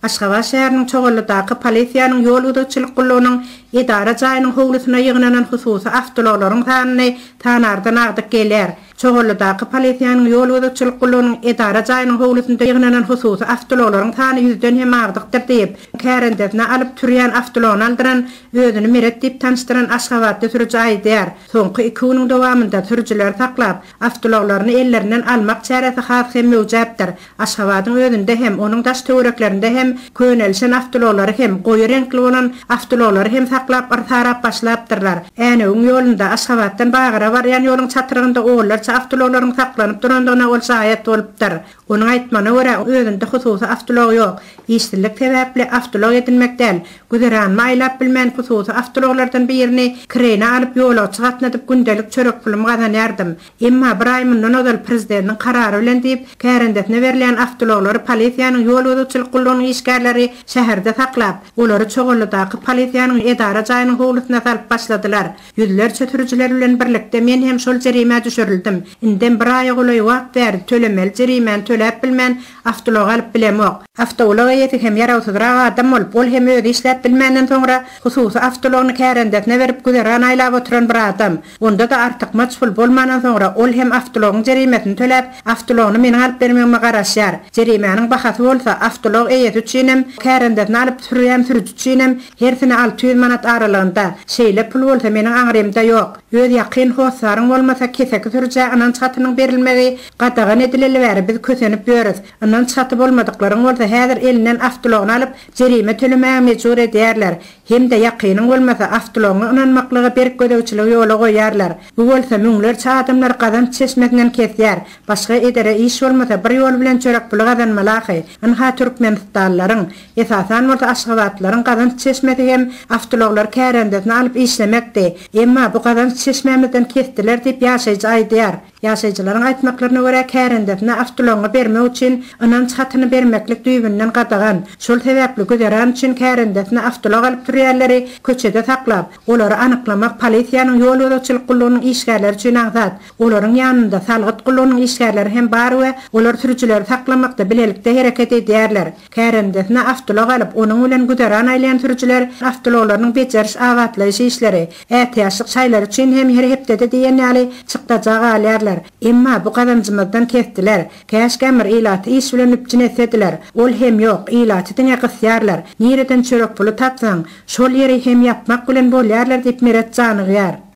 Aşgabat şäheriniň Çoganlydaky polisiýanyň ýol gözegçilik gullugynyň edara jaýynyň howlusyna ýygnanan hususy awtoulaglaryň sanyny sanardan agdyk gelýär. Çoganlydaky polisiýanyň ýol gözegçilik gullugynyň edara jaýynyň howlusynda ýygnanan hususy awtoulaglaryň sany ýüzden hem agdykdyr diýip, kärendesine alyp sürýän awtoulagyny aldyran, özüni Meret diýip tanyşdyran aşgabatly sürüji aýdýar. Soňky iki günüň dowamynda sürüjileri saklap, awtoulaglaryny ellerinden almak çäresi has hem möwjäpdir. Aşgabadyň özünde hem, onuň daş-töwereklerinde hem könelişen awtoulaglary hem, goýy reňkli bolan awtoulaglary hem saklap yrsarap başlapdyrlar. Änewiň ýolunda, Aşgabatdan Bagyra barýan ýoluň çatrygynda onlarça awtoulaglaryň saklanyp durandygyna ol şaýat bolupdyr. Onuň aýtmagyna görä, özünde hususy awtoulag ýok. Işsizlik sebäpli awtoulag edinmek däl, güzeranymy aýlap bilmän hususy awtoulaglardan birini kireýine alyp ýolagçy gatnadyp gündelik çörek pulumy gazanýardym. Emma bir aý mundan ozal prezidentiň karary bilen diýip, kärendesine berilýän awtoulaglary polisiýanyň ýol gözegçilik gullugynyň işgärleri şäherde saklap, olary Çoganlydaky polisiýanyň edara jaýynyň howlusyna salyp başladylar. Ýüzlerçe sürüjiler bilen birlikde men hem şol jerimä düşürildim. Indem bir aýa golaý wagt bäri tölemeli jerimäni töläp bilmän, awtoulag alyp bilemok. Awtoulag eýesi hem ýarawsyzrak adam bolup, ol hem özi işläp bilmänden soňra hususy awtoulagyny kärendesine berip güzeran aýlap oturan bir adam. Onda-da artykmaç pul bolmandan soňra ol hem awtoulagyň jerimesini töläp, awtoulagyny meniň alyp bermegime garaşýar. Jerimäniň bahasy bolsa awtoulag eýesi üçinem, kärendesine alyp sürýän sürüji üçinem hersine 600 manat aralygynda. Şeýle pul bolsa meniň aňrymda ýok. Öz ýakyn hossaryň bolmasa keseki sürüjä ynanç hatynyň berilmegi gadagan edileli bäri biz kösenip ýörüs. Ynanç haty bolmadyklaryň bolsa häzir elinden awtoulagyny alyp jerime tölemäge mejbur edýärler. Hem-de ýakynyň bolmasa awtoulagyňa ynanmaklyga berk gözegçiligi ýola goýýarlar. Bu bolsa müňlerçe adamlary gazanç çeşmesinden kesýär. Başga edere iş bolmasa bir ýol bilen çörek puly gazanmaly ahy. Ynha türkmenistanlylaryň, esasan bolsa aşgabatlylaryň gazanç çeşmesi hem awtoulaglary kärendesine alyp işlemekdi. Emma bu gazanç çeşmämizden kesdiler diýip ýaşaýjy aýdýar. Ýaşaýjylaryň aýtmaklaryna görä, kärendesine awtoulagyňy bermek üçin ynanç hatyny bermeklik düýbünden gadagan. Şol sebäpli güzeran üçin kärendesine awtoulag alyp sürýänleri köçede saklap, olary anyklamak polisiýanyň ýol gözegçilik gullugynyň işgärleri üçin aňsat. Olaryň ýanynda salgyt gullugynyň işgärleri hem bar we olar sürüjileri saklamakda bilelikde hereket edýärler. Kärendesine awtoulag alyp, onuň bilen güzeran aýlaýan sürüjiler awtoulaglarynyň bejeriş-abatlaýyş işleri, ätiýaçlyk şaýlary üçin hem her hepdede diýen ýaly çykdaja galýarlar. Emma bu gazanjymyzdan kesdiler. Käşgäm bir ilaty iş bilen üpjün etsediler. Ol hem ýok, ilaty diňe gysýarlar. Nireden çörek puly tapsaň, şol ýeri hem ýapmak bilen bolýarlar diýip Meret janygýar.